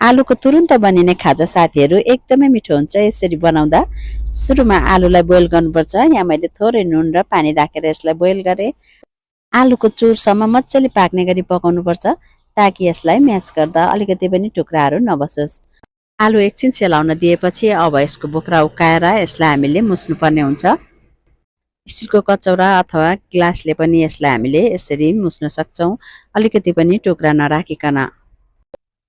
आलुको तुरुन्त बनिने खाजा साथीहरू एकदमै मिठो हुन्छ। यसरी बनाउँदा सुरुमा आलुलाई बोइल गर्नुपर्छ। यहाँ मैले थोरै नुन र पानी राखेर यसलाई बोइल गरेँ। आलुको चुरसम्म मजाले पाक्ने गरी पकाउनुपर्छ ताकि यसलाई म्याच गर्दा अलिकति पनि टुक्राहरू नबसोस्। आलु एकछिन सेलाउन दिएपछि अब यसको बोक्रा उकाएर यसलाई हामीले मुस्नुपर्ने हुन्छ। स्टिलको कचौरा अथवा ग्लासले पनि यसलाई हामीले यसरी मुस्न सक्छौँ, अलिकति पनि टुक्रा नराखिकन।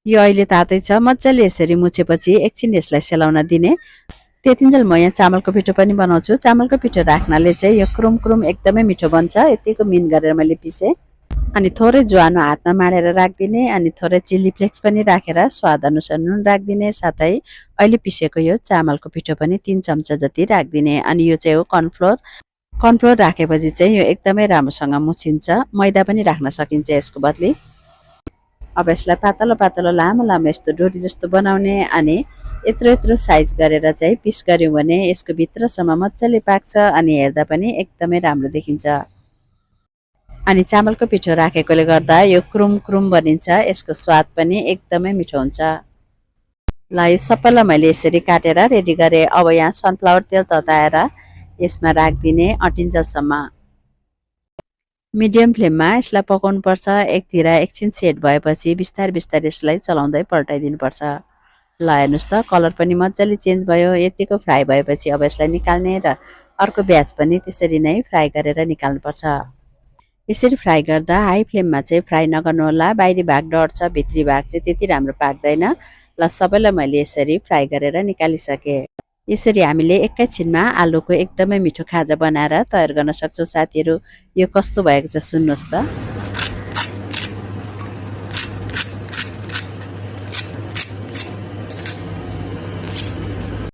यो अहिले तातै छ। मजाले यसरी मुछेपछि एकछिन यसलाई सेलाउन दिने। त्यतिन्जेल म यहाँ चामलको पिठो पनि बनाउँछु। चामलको पिठो राख्नाले चाहिँ यो क्रुम क्रुम एकदमै मिठो बन्छ। यतिको मिहिन गरेर मैले पिसेँ। अनि थोरै ज्वानो हातमा माडेर राखिदिने, अनि थोरै चिल्ली फ्लेक्स पनि राखेर स्वाद अनुसार नुन राखिदिने। साथै अहिले पिसेको यो चामलको पिठो पनि 3 चम्चा जति राखिदिने। अनि यो चाहिँ हो कर्नफ्लोर। कर्नफ्लोर राखेपछि चाहिँ यो एकदमै राम्रोसँग मुछिन्छ। मैदा पनि राख्न सकिन्छ यसको बदली। अब यसलाई पातलो पातलो लामो लामो यस्तो डोरी जस्तो बनाउने, अनि यत्रो साइज गरेर चाहिँ पिस गर्यौँ भने यसको भित्रसम्म मजाले पाक्छ अनि हेर्दा पनि एकदमै राम्रो देखिन्छ। अनि चामलको पिठो राखेकोले गर्दा यो क्रुम क्रुम बनिन्छ। यसको स्वाद पनि एकदमै मिठो हुन्छ। ल यो सबैलाई मैले यसरी काटेर रेडी गरेँ। अब यहाँ सनफ्लावर तेल तताएर यसमा राखिदिने अटिन्जेलसम्म। मिडियम फ्लेममा यसलाई पकाउनुपर्छ। एकतिर एकछिन सेट भएपछि बिस्तारै बिस्तारै यसलाई चलाउँदै पल्टाइदिनुपर्छ। ल हेर्नुहोस् त कलर पनि मजाले चेन्ज भयो। यतिको फ्राई भएपछि अब यसलाई निकाल्ने र अर्को ब्याच पनि त्यसरी नै फ्राई गरेर निकाल्नुपर्छ। यसरी फ्राई गर्दा हाई फ्लेममा चाहिँ फ्राई नगर्नु होला। बाहिरी भाग डढ्छ, भित्री भाग चाहिँ त्यति राम्रो पाक्दैन। ल सबैलाई मैले यसरी फ्राई गरेर निकालिसकेँ। यसरी हामीले एकैछिनमा आलुको एकदमै मिठो खाजा बनाएर तयार गर्न सक्छौँ। साथीहरू यो कस्तो भएको छ सुन्नुहोस् त।